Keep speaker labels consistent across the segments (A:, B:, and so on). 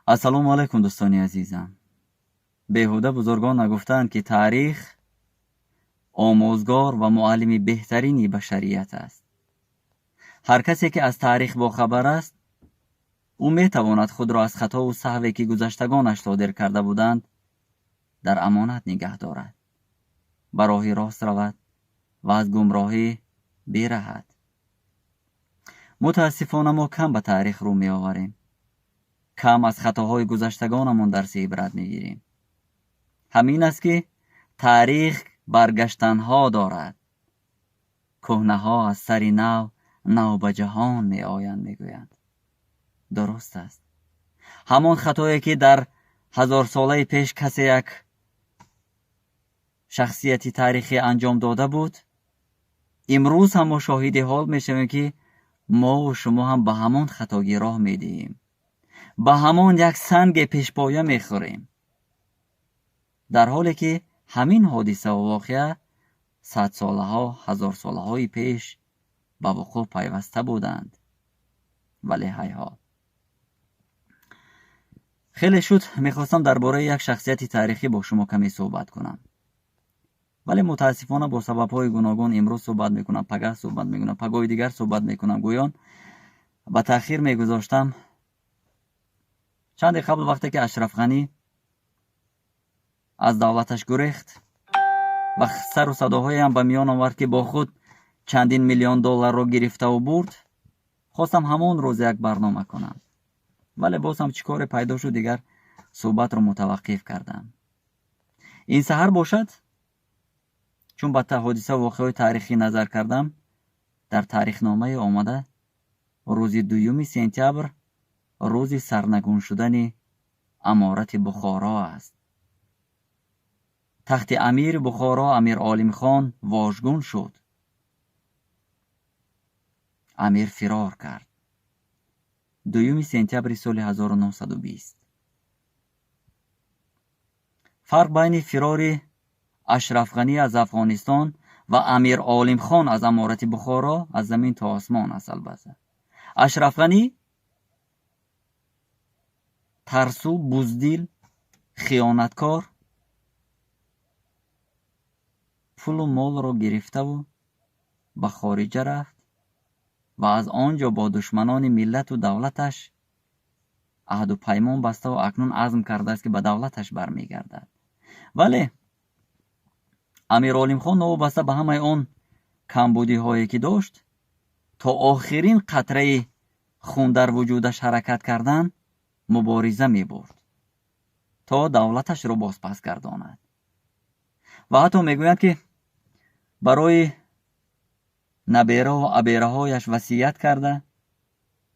A: Ассалому алайкум, дӯстони азизам. Беҳуда бузургон нагуфтаанд, ки таърих омӯзгор ва муаллими беҳтарини башарият аст. Ҳар касе ки аз таърих бохабар аст, ӯ метавонад худро аз хатову саҳве, ки гузаштагонаш содир карда буданд, дар амонат нигаҳ дорад, ба роҳи рост равад ва аз гумроҳӣ бираҳад. Мутаассифона, мо кам ба таърих рӯ меоварем, кам аз хатоҳои гузаштагонамон дарси ибрат мегирем. Ҳамин аст, ки таърих баргаштанҳо дорад. Кӯҳнаҳо аз сари нав нав ба ҷаҳон меоянд, мегӯянд. Дуруст аст. Ҳамон хатое, ки дар ҳазорсолаи пеш касе, як шахсияти таърихӣ анҷом дода буд, имрӯз ҳам мо шоҳиди ҳол мешавем, ки мову шумо ҳам ба ҳамон хатогӣ роҳ медиҳем, ба ҳамон як санге пешпоя мехӯрем, дар ҳоле ки ҳамин ҳодисаву воқеа садсолаҳо, ҳазорсолаҳои пеш ба вуқӯъ пайваста буданд. Вале ҳайҳот. Хеле шуд, мехостам дар бораи як шахсияти таърихӣ бо шумо каме суҳбат кунам, вале мутаассифона бо сабабҳои гуногун имрӯз суҳбат мекунам, пагаҳ суҳбат мекунам, пагоҳи дигар суҳбат мекунам, гӯён ба таъхир мегузоштам. Чанде қабл, вақте ки Ашраф Ғанӣ аз давлаташ гурехт ва сару садоҳоеам ба миён овард, ки бо худ чандин миллион долларро гирифтаву бурд, хостам ҳамон рӯз як барнома кунам, вале боз ҳам чӣ коре пайдо шуд, дигар суҳбатро мутаваққиф кардам. Ин саҳар бошад, чун ба ҳодиса воқеаҳои таърихӣ назар кардам, дар таърихномае омада, рӯзи 2 сентябр рӯзи сарнагун шудани аморати Бухоро аст. Тахти амири Бухоро Амир Олимхон вожгун шуд, амир фирор кард. 2 сентябри соли 1920. Фарқ байни фирори Ашрафғанӣ аз Афғонистон ва Амир Олимхон аз аморати Бухоро аз замин то осмон аст. Албатта, Ашрафғанӣ тарсу, буздил, хиёнаткор пулу молро гирифтаву ба хориҷа рафт ва аз он ҷо бо душманони миллату давлаташ аҳду паймон баставу акнун азм кардааст, ки ба давлаташ бармегардад. Вале Амир Олимхон, новобаста ба ҳамаи он камбудиҳое, ки дошт, то охирин қатраи хун дар вуҷудаш ҳаракат кардан мубориза мебурд, то давлаташро бозпас гардонад. Ва ҳатто мегӯянд, ки барои набераву абераҳояш васият карда,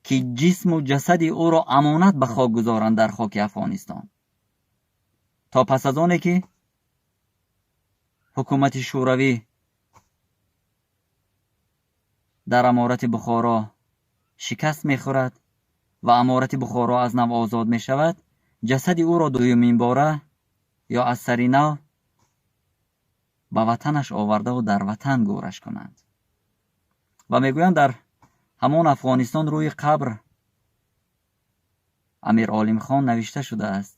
A: ки ҷисму ҷасади ӯро амонат ба хок гузоранд дар хоки Афғонистон, то пас аз оне ки ҳукумати Шӯравӣ дар аморати Бухоро шикаст мехӯрад ва аморати Бухоро аз нав озод мешавад, ҷасади ӯро дуюмин бора ё аз сари нав ба ватанаш овардаву дар ватан гӯраш кунанд. Ва мегӯянд, дар ҳамон Афғонистон рӯи қабр Амир Олимхон навишта шудааст: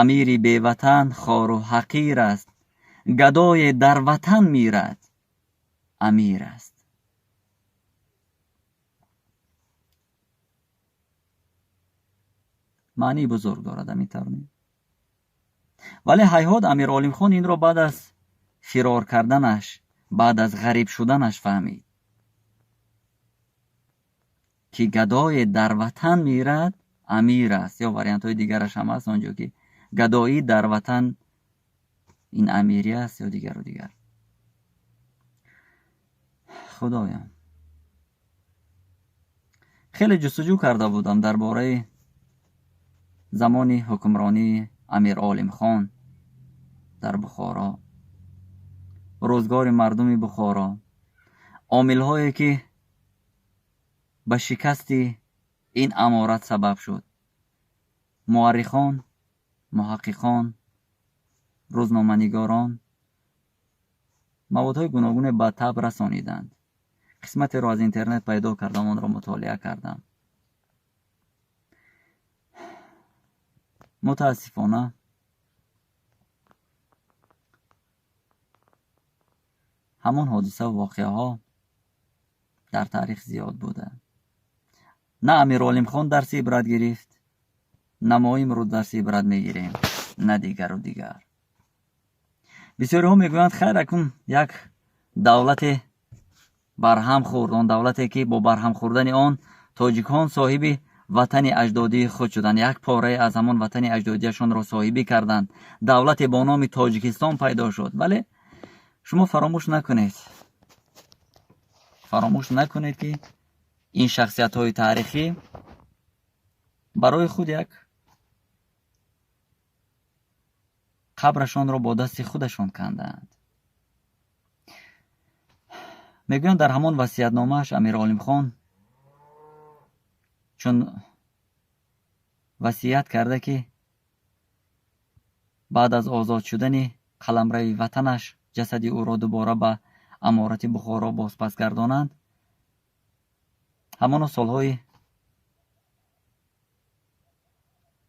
A: «Амири беватан хору ҳақир аст, гадое дар ватан мирад амир аст». Маънии бузург дорад ҳамин тавр. Вале ҳайҳот, Амир Олимхон инро баъд аз фирор карданаш, баъд аз ғариб шуданаш фаҳмид, ки гадое дар ватан мирад амир аст, ё вариантҳои дигараш ҳам аст он ҷо, ки гадоӣ дар ватан ин амирӣ аст ё дигару дигар. Худоям, хеле ҷустуҷӯ карда будам дар бораи замони ҳукмронии Амир Олимхон дар Бухоро, рӯзгори мардуми Бухоро, омилҳое, ки ба шикасти ин аморат сабаб шуд. Муаррихон, муҳаққиқон, рӯзноманигорон маводҳои гуногуне ба таб расониданд. Қисматеро аз интернет пайдо кардам, онро мутолиа кардам. Мутаассифона ҳамон ҳодисаву воқеаҳо дар таърих зиёд буда. На Амир Олимхон дарси ибрат гирифт, на мо имрӯз дарси ибрат мегирем, на дигару дигар. Бисёриҳо мегӯянд хайр, акун як давлате барҳам хӯрд, он давлате ки бо барҳам хӯрдани он тоҷикон соҳиби ватани аҷдодии худ шуданд, як порае аз ҳамон ватани аҷдодиашонро соҳибӣ карданд, давлате бо номи Тоҷикистон пайдо шуд. Вале шумо фаромӯш накунед, фаромӯш накунед ки ин шахсиятҳои таърихӣ барои худ як қабрашонро бо дасти худашон кандаанд. Мегӯянд дар ҳамон васиятномааш Амир Олимхон чун васият карда ки баъд аз озод шудани қаламрави ватанаш ҷасади ӯро дубора ба аморати Бухоро бозпас гардонанд, ҳамоно солҳои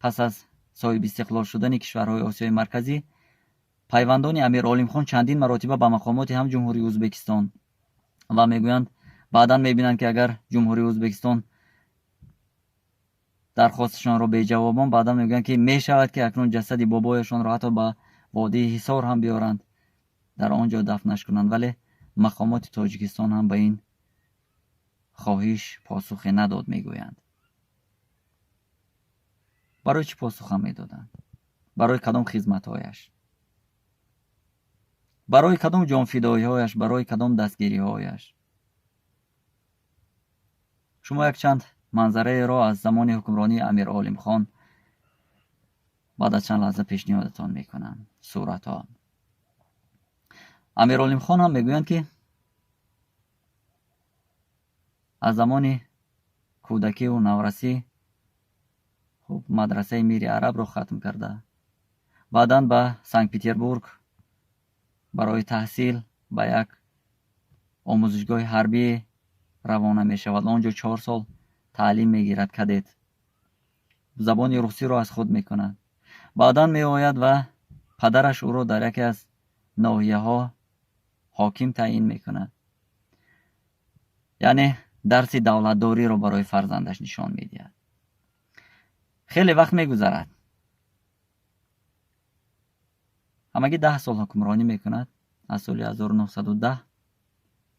A: пас аз соҳиби истиқлол шудани кишварҳои Осиёи Марказӣ пайвандони Амир Олимхон чандин маротиба ба мақомоти ҳам Ҷумҳурии Ӯзбекистон ва мегӯянд баъдан мебинанд ки агар Ҷумҳурии Ӯзбекистон дархосташонро беҷавобон, баъдан мегӯянд ки мешавад ки акнун ҷасади бобояшонро ҳатто ба водии Ҳисор ҳам биёранд, дар он ҷо дафнаш кунанд. Вале мақомоти Тоҷикистон ҳам ба ин хоҳиш посухе надод, мегӯянд. Барои чӣ посухам медоданд? Барои кадом хизматҳояш? Барои кадом ҷонфидоиҳояш? Барои кадом дастгириҳояш? Шумо якчанд манзараеро аз замони ҳукмронии Амир Олимхон баъд аз чанд лаҳза пешниҳодатон мекунам. Суратҳо. Амир Олимхон ҳам мегӯянд ки аз замони кӯдакиву наврасӣ хуб мадрасаи Мири Арабро хатм карда, баъдан ба Санкт-Петербург барои таҳсил ба як омӯзишгоҳи ҳарбӣ равона мешавад. Он ҷо 4 сол таълим мегирад, кадет, забони русиро аз худ мекунад. Баъдан меояд ва падараш ӯро дар яке аз ноҳияҳо ҳоким таъин мекунад. Яъне дарси давлатдориро барои фарзандаш нишон медиҳад. Хеле вақт мегузарад, ҳамагӣ 10 сол ҳукмронӣ мекунад, аз соли 1910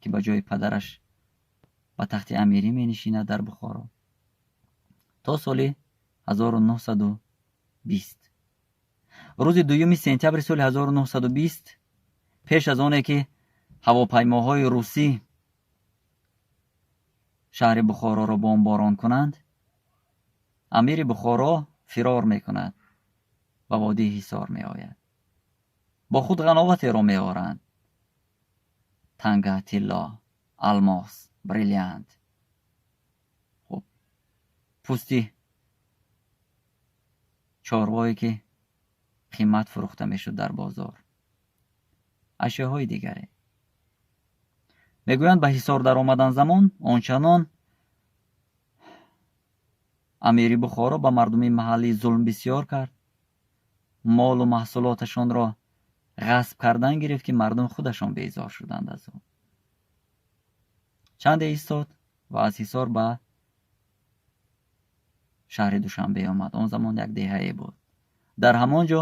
A: ки ба ҷои падараш ба тахти амирӣ менишинад дар Бухоро то соли 1920. Рӯзи 2 сентябри соли 1920 пеш аз оне ки ҳавопаймоҳои русӣ шаҳри Бухороро бомборон кунанд, амири Бухоро фирор мекунад, ба водии Ҳисор меояд. Бо худ ғановатеро меоранд: танга, тилло, алмос, бриллиант, хуб пӯсти чорвое ки қимат фурӯхта мешуд дар бозор, ашёҳои дигаре. Мегӯянд ба Ҳисор даромадан замон ончанон амири Бухоро ба мардуми маҳаллӣ зулм бисёр кард, молу маҳсулоташонро ғасб кардан гирифт ки мардум худашон безор шуданд аз ӯ. Чанде истод ва аз Ҳисор ба шаҳри Душанбе омад. Он замон як деҳае буд. Дар ҳамон ҷо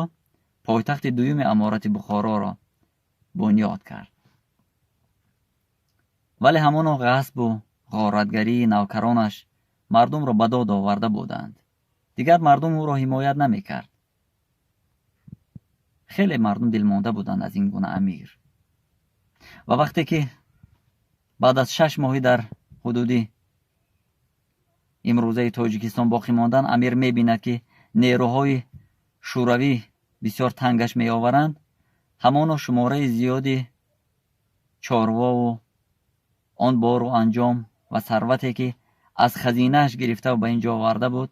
A: пойтахти дуюми аморати Бухороро бунёд кард. Вале ҳамоно ғасбу ғоратгарии навкаронаш мардумро ба дод оварда буданд. Дигар мардум ӯро ҳимоят намекард. Хеле мардум дилмонда буданд аз ин гуна амир. Ва вақте ки баъд аз 6 моҳӣ дар ҳудуди имрӯзаи Тоҷикистон боқӣ мондан, амир мебинад ки нерӯҳои шӯравӣ бисёр тангаш меоваранд, ҳамоно шумораи зиёди чорвову он бору анҷом ва сарвате ки аз хазинааш гирифта ба ин ҷо оварда буд,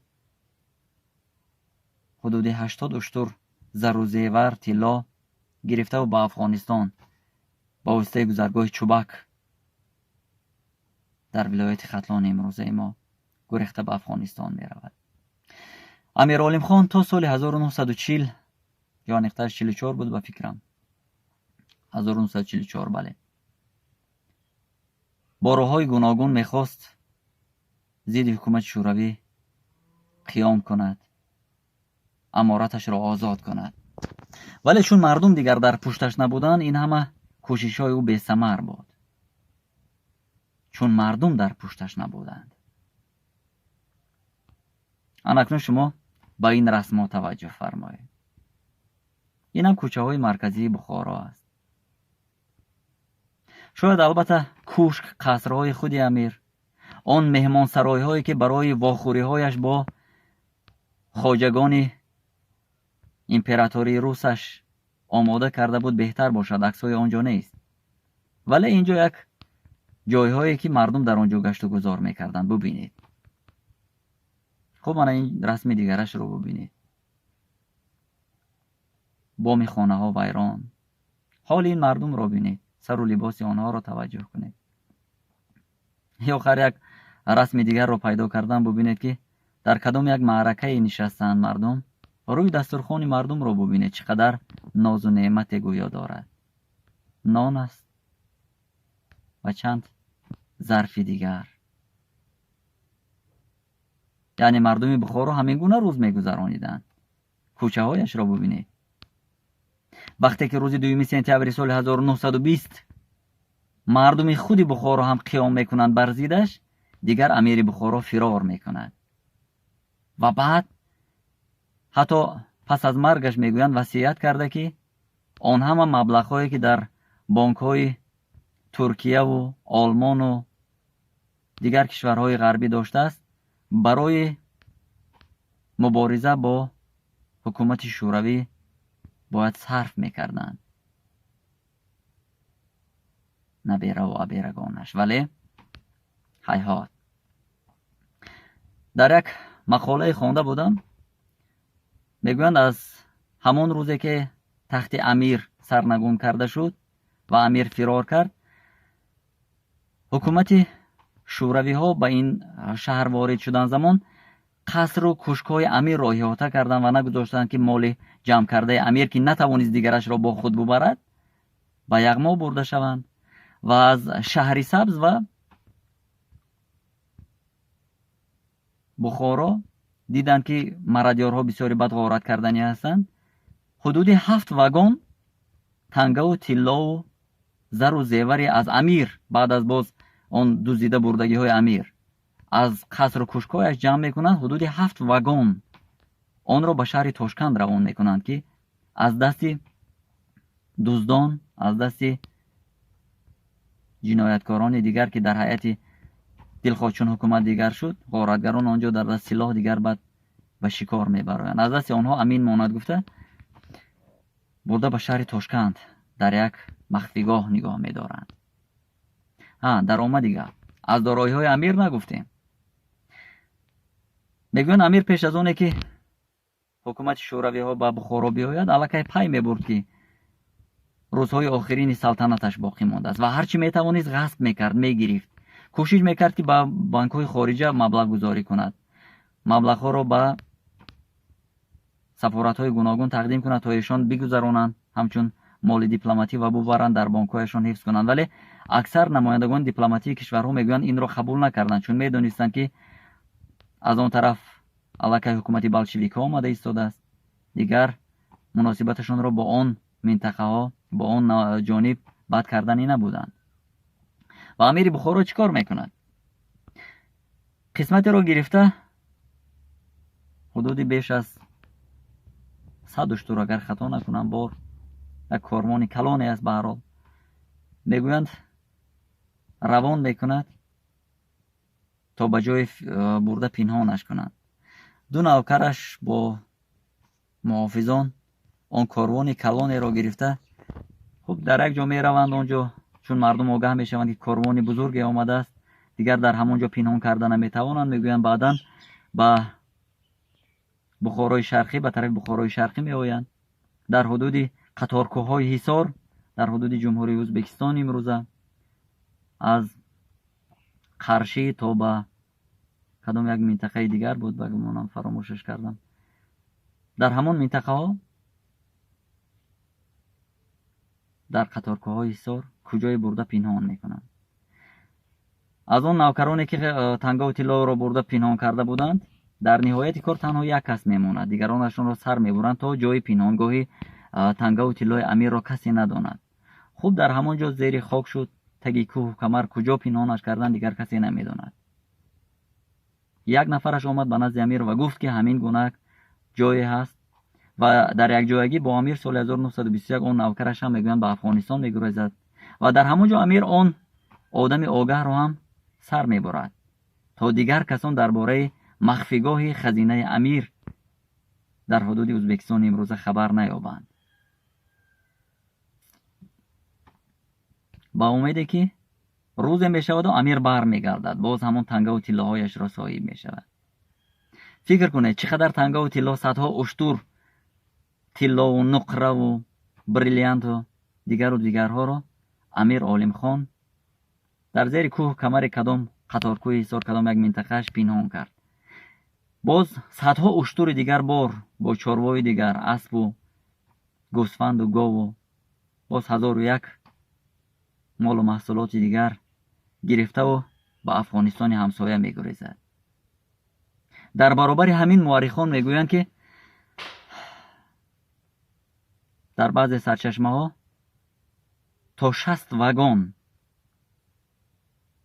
A: ҳудуди 80 уштур зару зевар, тилло гирифтаву ба Афғонистон ба воситаи гузаргоҳи Чубак дар вилояти Хатлони имрӯзаи мо гурехта ба Афғонистон меравад. Амир Олимхон то соли 1940 ё аниқтараш 44 буд ба фикрам, 1944, бале, бо роҳҳои гуногун мехост зидди ҳукумати шӯравӣ қиём кунад, амораташро озод кунад. Вале чун мардум дигар дар пушташ набуданд, ин ҳама кӯшишҳои ӯ бесамар буд, чун мардум дар пушташ набуданд. Анакнун шумо ба ин расмҳо таваҷҷӯҳ фармоед. Инам кӯчаҳои марказии Бухоро аст. Шояд албатта кӯшк, қасрҳои худи амир, он меҳмонсаройҳое ки барои вохӯриҳояш бо хоҷагони императории русаш омода карда буд, беҳтар бошад, аксҳои он ҷо нест. Вале инҷо як ҷойҳое ки мардум дар он ҷо гашту гузор мекарданд, бубинед. Хуб, мана ин расми дигарашро бубинед. Боми хонаҳо вайрон. Ҳоли ин мардумро бинед, сару либоси онҳоро таваҷҷӯҳ кунед. Ё хар як расми дигарро пайдо кардан, бубинед ки дар кадом як маъракае нишастаанд мардум. Рӯи дастурхони мардумро бубинед, чӣ қадар нозу неъмате гӯё дорад. Нон аст ва чанд зарфи дигар. Яъне мардуми Бухоро ҳамин гуна рӯз мегузарониданд. Кӯчаҳояшро бубинед. Вақте ки рӯзи 2 сентябри соли 1920 мардуми худи Бухоро ҳам қиём мекунанд бар зиддаш, дигар амири Бухоро фирор мекунад. Ва баъд ҳатто пас аз маргаш мегӯянд васият карда ки он ҳама маблағҳое ки дар бонкҳои Туркияву Олмону дигар кишварҳои ғарбӣ доштааст, барои мубориза бо ҳукумати шӯравӣ бояд сарф мекарданд набераву аберагонаш. Вале ҳайҳот. Дар як мақолае хонда будам, мегӯянд аз ҳамон рӯзе ки тахти амир сарнагун карда шуд ва амир фирор кард, ҳукумати шӯравиҳо ба ин шаҳр ворид шудан замон қасру кӯшкҳои амирро иҳота карданд ва нагузоштанд ки моли ҷамъ кардаи амир, ки натавонист дигарашро бо худ бубарад, ба яғмо бурда шаванд ва аз шаҳри Сабз ва Бухоро диданд ки марадёрҳо бисёри бад ғорат карданӣ ҳастанд. Ҳудуди 7 вагон тангаву тиллову зару зеваре аз амир баъд аз боз он дуздида бурдагиҳои амир аз қасру кӯшкҳояш ҷамъ мекунанд. Ҳудуди 7 вагон онро ба шаҳри Тошканд равон мекунанд ки аз дасти дуздон, аз дасти ҷинояткорони дигар ки дар ҳайати дилхоҳ чун ҳукумат дигар шуд, ғоратгарон он ҷо дар даст силоҳ дигар баъд ба шикор мебароянд. Аз дасти онҳо амин монад гуфта бурда ба шаҳри Тошканд дар як махфигоҳ нигоҳ медоранд. Даромади гап аз дороиҳои амир нагуфтем. Мегӯянд амир пеш аз оне ки ҳукумати шӯравиҳо ба Бухоро биёяд, аллакай пай мебурд ки рӯзҳои охирини салтанаташ боқӣ мондааст ва ҳарчи метавонист ғасб мекард, мегирифт. Кӯшиш мекард ки ба банкҳои хориҷа маблағгузорӣ кунад, маблағҳоро ба сафоратҳои гуногун тақдим кунад то эшон бигузаронанд ҳамчун моли дипломатӣ ва бубаранд дар бонкҳояшон ҳифз кунанд. Вале аксар намояндагони дипломатии кишварҳо мегӯянд инро қабул накарданд, чун медонистанд ки аз он тараф аллакай ҳукумати болшевикҳо омада истодааст. Дигар муносибаташонро бо он минтақаҳо, бо он ҷониб бад карданӣ набуданд. Ва амири Бухоро чӣ кор мекунад? Қисматеро гирифта ҳудуди беш аз 100 уштур, агар хато накунам, бор як корвони калоне аст. Ба ҳар ҳол мегӯянд равон мекунад то ба ҷои бурда пинҳонаш кунанд. Ду навкараш бо муҳофизон он корвони калонеро гирифта хуб дар як ҷо мераванд. Он ҷо чун мардум огаҳ мешаванд ки корвони бузурге омадааст, дигар дар ҳамон ҷо пинҳон карда наметавонанд. Мегӯянд баъдан ба Бухорои шарқӣ, ба тарафи Бухорои шарқӣ меоянд. Дар ҳудуди қаторкӯҳҳои Ҳисор, дар ҳудуди Ҷумҳурии Ӯзбекистон имрӯза аз Қаршӣ то ба кадом як минтақаи дигар буд, ба гумонам фаромӯшаш кардам. Дар ҳамон минтақаҳо, дар қаторкӯҳҳои Ҳисор куҷое бурда пинҳон мекунанд. Аз он навкароне ки тангаву тиллоро бурда пинҳон карда буданд, дар ниҳояти кор танҳо як кас мемонад. Дигаронашонро сар мебуранд, то ҷои пинҳонгоҳи тангаву тиллои амирро касе надонад. Хуб, дар ҳамон ҷо зери хок шуд, таги кӯҳу камар куҷо пинҳонаш кардан дигар касе намедонад. Як нафараш омад ба назди амир ва гуфт, ки ҳамин гуна ҷое ҳаст ва дар якҷоягӣ бо амир соли 1921 он навкараш ҳам мегӯянд ба Афғонистон мегурезад ва дар ҳамон ҷо амир он одами огаҳро ҳам сар мебурад, то дигар касон дар бораи махфигоҳи хазинаи амир дар ҳудуди Ӯзбекистони имрӯза хабар наёбанд. Ба умеде ки рӯзе мешаваду амир бармегардад, боз ҳамон тангаву тиллоҳояшро соҳиб мешавад. Фикр кунед, чӣ қадар тангаву тилло, садҳо уштур тиллову нуқраву бриллианту дигару дигарҳоро амир Олимхон дар зери кӯҳ камари кадом қаторкӯҳи Ҳисор, кадом як минтақааш пинҳон кард. Боз садҳо уштури дигар бор бо чорвои дигар, аспу гӯсфанду гову боз 1001 молу маҳсулоти дигар гирифтаву ба Афғонистони ҳамсоя мегурезад. Дар баробари ҳамин муаррихон мегӯянд, ки дар баъзе сарчашмаҳо то 60 вагон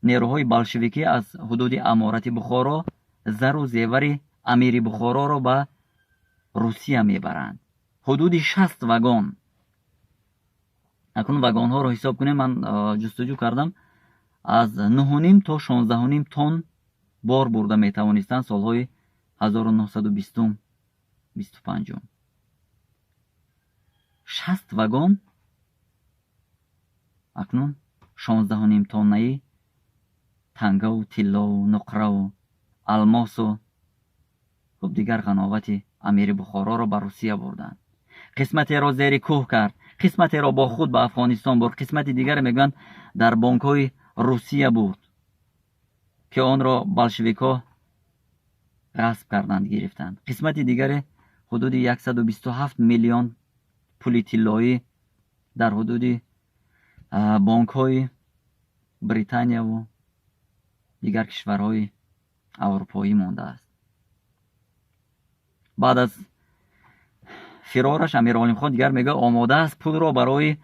A: нерӯҳои болшевикӣ аз ҳудуди аморати Бухоро зару зевари амири Бухороро ба Русия мебаранд. Ҳудуди 60 вагон. Акнун вагонҳоро ҳисоб кунем, ман ҷустуҷӯ кардам, аз 9,5 то 16,5 тонн бор бурда метавонистанд солҳои 1920 25. 60 вагон акнун 16,5 тоннаи тангаву тиллову нуқраву алмосу хуб дигар ғановати амири Бухороро ба Русия бурданд. Қисматеро зери кӯҳ кард, қисматеро бо худ ба Афғонистон бурд, қисмати дигаре мегӯянд дар бонкҳои Русия бурд, ки онро болшевикҳо ғасб карданд, гирифтанд. Қисмати дигаре ҳудуди 127 миллион пули тиллоӣ дар ҳудуди бонкҳои Британияву дигар кишварҳои аврупоӣ мондааст. Баъд аз фирораш амир Олимхон дигар мегӯяд омода аст пулро барои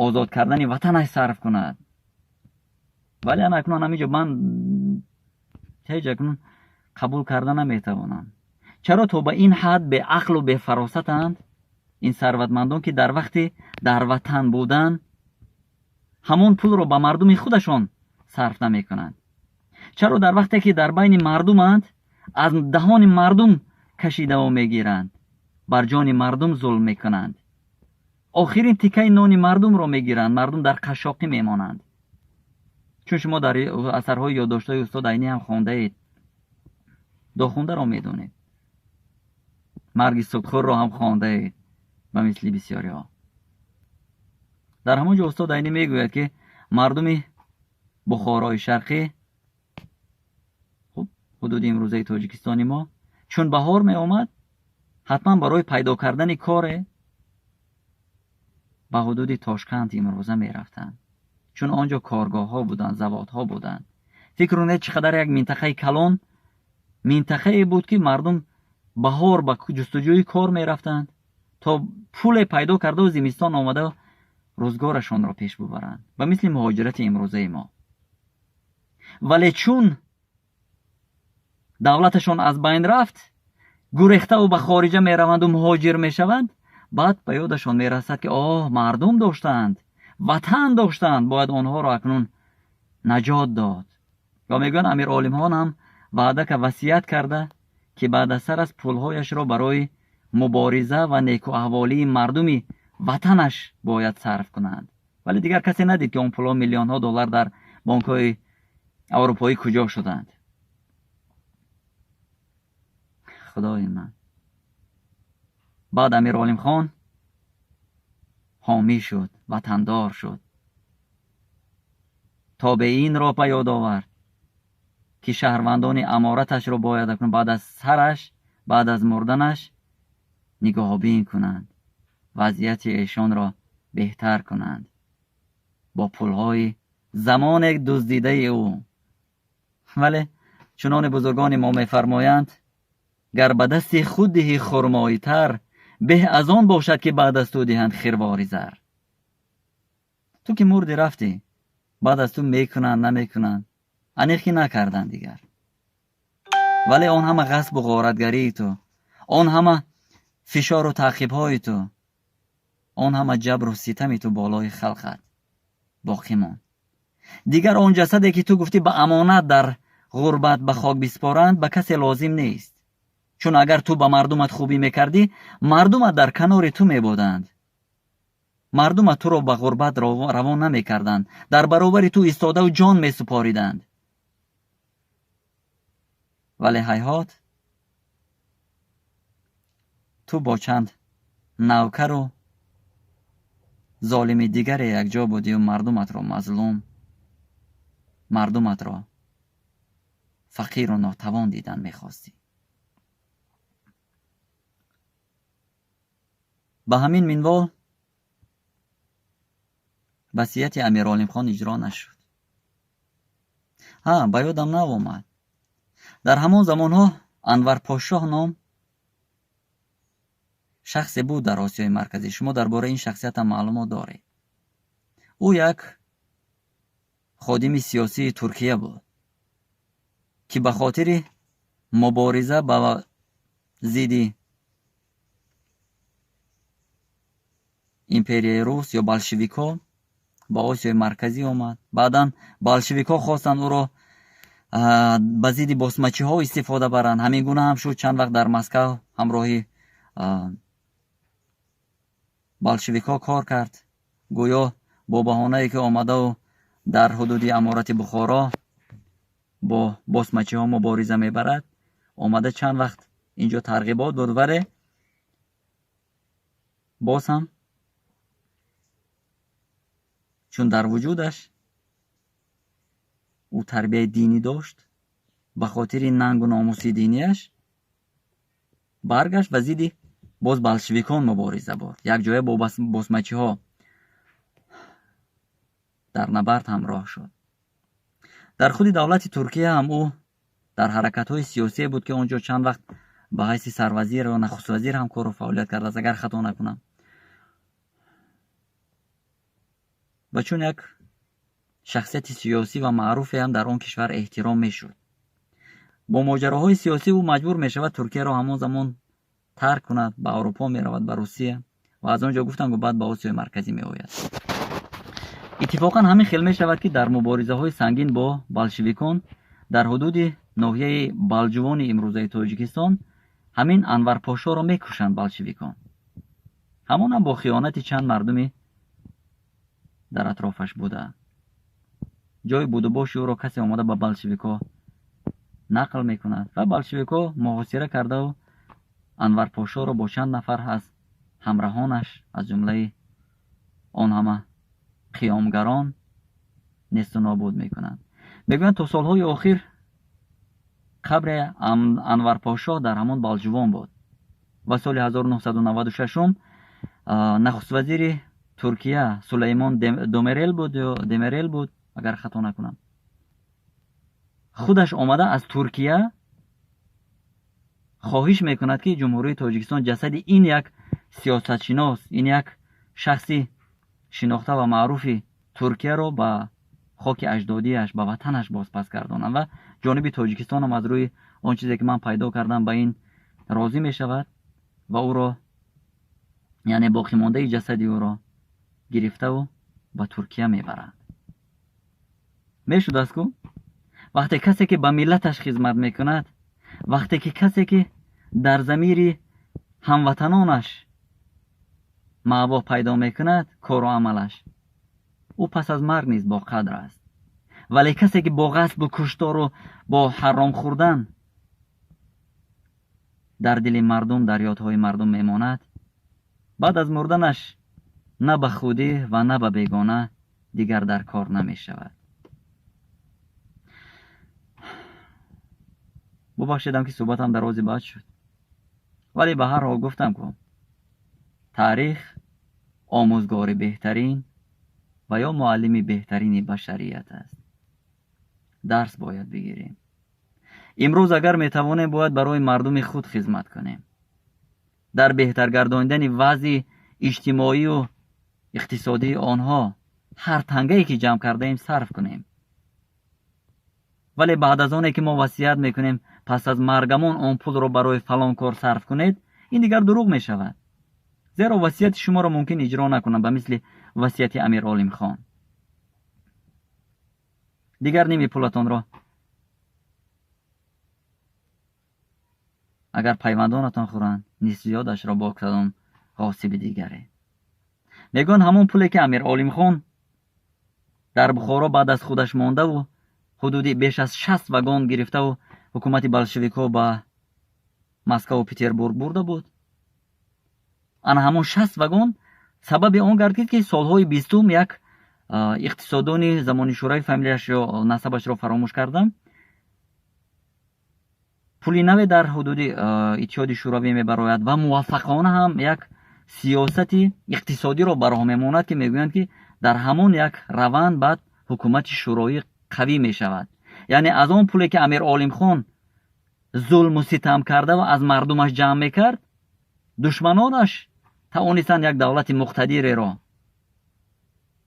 A: озод кардани ватанаш сарф кунад. Вале ана акнун ҳаминҷо ман ҳеҷ акнун қабул карда наметавонам. Чаро то ба ин ҳад беақлу бефаросатанд ин сарватмандон, ки дар вақти дар ватан будан ҳамон пулро ба мардуми худашон сарф намекунанд? Чаро дар вақте ки дар байни мардуманд аз даҳони мардум кашидаву мегиранд, бар ҷони мардум зулм мекунанд, охирин тикаи нони мардумро мегиранд, мардум дар қашшоқӣ мемонанд? Чун шумо дар асарҳои ёддоштҳои устод Айнӣ ҳам хондаед, дохундаро медонед, марги судхӯрро ҳам хондаед ба мисли бисёриҳо. Дар ҳамон ҷо устод Айнӣ мегӯяд, ки мардуми Бухорои Шарқӣ, хуб ҳудуди имрӯзаи Тоҷикистони мо, чун баҳор меомад, ҳатман барои пайдо кардани коре ба ҳудуди Тошканд имрӯза мерафтанд, чун он ҷо коргоҳҳо буданд, заводҳо буданд. Фикр кунед, чӣ қадар як минтақаи калон, минтақае буд, ки мардум баҳор ба ҷустуҷӯи кор мерафтанд, то пуле пайдо кардаву зимистон омада рӯзгорашонро пеш бубаранд, ба мисли муҳоҷирати имрӯзаи мо. Вале чун давлаташон аз байн рафт, гурехтаву ба хориҷа мераванду муҳоҷир мешаванд, баъд ба ёдашон мерасад, ки оҳ, мардум доштанд, ватан доштанд, бояд онҳоро акнун наҷот дод. Ва мегӯянд амир Олимхон ҳам ваъда васият карда, ки баъд аз сар аз пулҳояшро барои мубориза ва некуаҳволии мардуми ватанаш бояд сарф кунанд. Вале дигар касе надид, ки он пулҳо миллионҳо доллар дар бонкҳои аврупоӣ куҷо шуданд. Худои ман. Баъд амир Олимхон ҳомӣ шуд, ватандор шуд, тобеинро ба ёд овард, ки шаҳрвандони амораташро бояд акнун баъд аз сараш, баъд аз мурданаш нигаҳбин кунанд, вазъияти эшонро беҳтар кунанд бо пулҳои замоне дуздидаи ӯ. Вале чунони бузургони мо мефармоянд, гар ба дасти худ диҳӣ хурмои тар, беҳ аз он бошад ки баъд аз ту диҳанд хирвори зар. Ту ки мурдӣ рафтӣ, баъд аз ту мекунанд намекунанд, аниқ ки накарданд дигар. Вале он ҳама ғасбу ғоратгарии ту, он ҳама фишору таъқибҳои ту, он ҳама ҷабру ситами ту болои халқат боқӣ монд. Дигар он ҷасаде ки ту гуфтӣ ба амонат дар ғурбат ба хок биспоранд, ба касе лозим нест. Чун агар ту ба мардумат хубӣ мекардӣ, мардумат дар канори ту мебуданд. Мардумат туро ба ғурбат равон намекарданд, дар баробари ту истодаву ҷон месупориданд. Вале ҳайҳот, ту бо чанд навкару золими дигаре якҷо будию мардуматро мазлум, мардуматро фақиру нотавон дидан мехостӣ. Ба ҳамин минвол васияти Амиролимхон иҷро нашуд. Ҳа, ба ёдам наомад. Дар ҳамон замонҳо Анварпошоҳ ном шахсе буд дар Осиёи Марказӣ. Шумо дар бораи ин шахсиятам маълумот доред. Ӯ як ходими сиёсии Туркия буд, ки ба хотири мубориза ба зидди империяи рус ё болшевикҳо ба Осиёи Марказӣ омад. Баъдан болшевикҳо хостанд ӯро ба зидди босмачиҳо истифода баранд. Ҳамин гуна ҳам шуд. Чанд вақт дар Москав ҳамроҳи болшевикҳо кор кард. Гӯё бо баҳонае ки омадаву дар ҳудуди аморати Бухоро бо босмачиҳо мубориза мебарад, омада чанд вақт инҷо тарғибот буд, вале боз ҳам чун дар вуҷудаш ӯ тарбияи динӣ дошт, ба хотири нангу номуси динияш баргашт ва зидди боз болшевикон мубориза бурд. Якҷоя бо босмачиҳо дар набард ҳамроҳ шуд. Дар худи давлати Туркия ҳам ӯ дар ҳаракатҳои сиёсие буд, ки он ҷо чанд вақт ба ҳайси сарвазир ё нахуствазир ҳам кору фаъолият кардааст, агар хато накунам. Ва чун як шахсияти сиёсӣ ва маъруфе ҳам дар он кишвар эҳтиром мешуд. Бо моҷароҳои сиёсӣ ӯ маҷбур мешавад Туркияро ҳамон замон тарк кунад, ба Аврупо меравад, ба Русия, ва аз он ҷо гуфтам, баъд ба Осиёи Марказӣ меояд. Иттифоқан ҳамин хел мешавад, ки дар муборизаҳои сангин бо болшевикон дар ҳудуди ноҳияи Балҷувони имрӯзаи Тоҷикистон ҳамин Анварпошоро мекушанд болшевикон. Ҳамонам бо хиёнати чанд мардуми дар атрофаш буда. Ҷои будубоши ӯро касе омада ба болшевикҳо нақл мекунад ва болшевикҳо муҳосира кардаву Анварпошоро бо чанд нафар аз ҳамраҳонаш, аз ҷумлаи он ҳама қиёмгарон, несту нобуд мекунанд. Мегӯянд то солҳои охир қабри Анварпошоҳ дар ҳамон Балҷувон буд ва соли 1996 нахуствазири Туркия Сулаймон Домерел буд ё Демерел буд, агар хато накунам, худаш омада аз Туркия хоҳиш мекунад, ки Ҷумҳурии Тоҷикистон ҷасади ин як сиёсатшинос, ин як шахси шинохта ва маъруфи Туркияро ба хоки аҷдодиаш, ба ватанаш бозпас гардонанд. Ва ҷониби Тоҷикистонам аз рӯи он чизе ки ман пайдо кардам ба ин розӣ мешавад ва ӯро, яъне боқимондаи ҷасади ӯро гирифтаву ба Туркия мебаранд. Мешудааст ку вақте касе ки ба миллаташ хизмат мекунад, вақте ки касе ки дар замири ҳамватанонаш маъво пайдо мекунад, кору амалаш, ӯ пас аз марг низ боқадр аст. Вале касе ки бо ғасбу куштору бо ҳаром хӯрдан дар дили мардум, дар ёдҳои мардум мемонад, баъд аз мурданаш на ба худӣ ва на ба бегона дигар дар кор намешавад. Бубахшедам, ки суҳбатам дарози бад шуд, вале ба ҳар ҳол гуфтам, ку Таърих омӯзгори беҳтарин ва ё муаллими беҳтарини башарият аст. Дарс бояд бигирем. Имрӯз агар метавонем, бояд барои мардуми худ хизмат кунем. Дар беҳтар гардонидани вазъи иҷтимоию иқтисодии онҳо ҳар тангае ки ҷамъ кардаем сарф кунем. Вале баъд аз оне ки мо васият мекунем, пас аз маргамон он пулро барои фалон кор сарф кунед, ин дигар дурӯғ мешавад. Зеро васияти шуморо мумкин иҷро накунам, ба мисли васияти Амир Олимхон. Дигар ними пулатонро агар пайвандонатон хӯранд, нисфи зиёдашро бо кадом ғосиби дигаре. Мегӯянд ҳамон пуле ки Амир Олимхон дар Бухоро баъд аз худаш мондаву ҳудуди беш аз 60 вагон гирифтаву ҳукумати болшевикҳо ба Москваву Петербург бурда буд, ана ҳамон 60 вагон сабаби он гардид ки солҳои 20 як иқтисодони замони шӯравӣ, фамилияш ё насабашро фаромӯш кардам, пули наве дар ҳудуди Иттиҳоди Шӯравӣ мебарояд ва муваффақона ҳам як сиёсати иқтисодиро ба роҳ мемонад, ки мегӯянд ки дар ҳамон як раванд баъд ҳукумати шӯроӣ қавӣ мешавад. Яъне аз он пуле ки Амир Олимхон зулму ситам карда ва аз мардумаш ҷамъ мекард, душманонаш тавонистанд як давлати муқтадиреро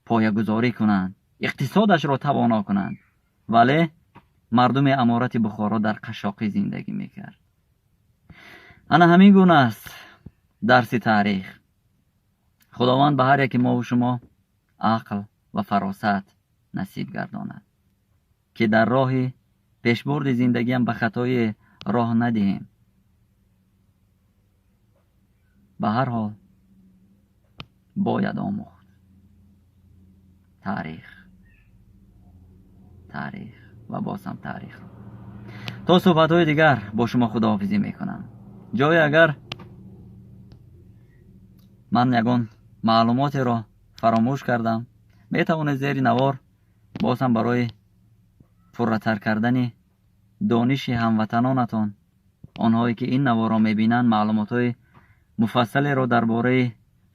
A: поягузорӣ кунанд, иқтисодашро тавоно кунанд. Вале мардуми аморати Бухоро дар қашоқӣ зиндагӣ мекард. Ана ҳамин гуна аст дарси таърих. Худованд ба ҳар яки мову шумо ақл ва фаросат насиб гардонад, ки дар роҳи пешбурди зиндагиам ба хатои роҳ надиҳем. Ба ҳар ҳол бояд омӯхт. Таърих, таърих ва боз ҳам таърихро. То суҳбатҳои дигар бо шумо худоҳофизӣ мекунам. Ҷое агар ман ягон маълумотеро фаромӯш кардам, метавонед зери навор боз ҳам барои пурратар кардани дониши ҳамватанонатон, онҳое ки ин наворро мебинанд, маълумотҳои муфассалеро дар бораи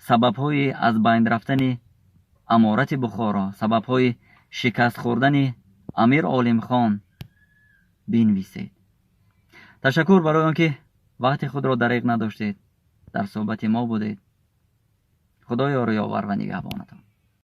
A: сабабҳои аз байн рафтани аморати Бухоро, сабабҳои шикаст хӯрдани Амир Олимхон бинависед. Ташаккур барои он ки вақти худро дареғ надоштед, дар суҳбати мо будед. Худо ёру ёвар ва нигаҳбонатон.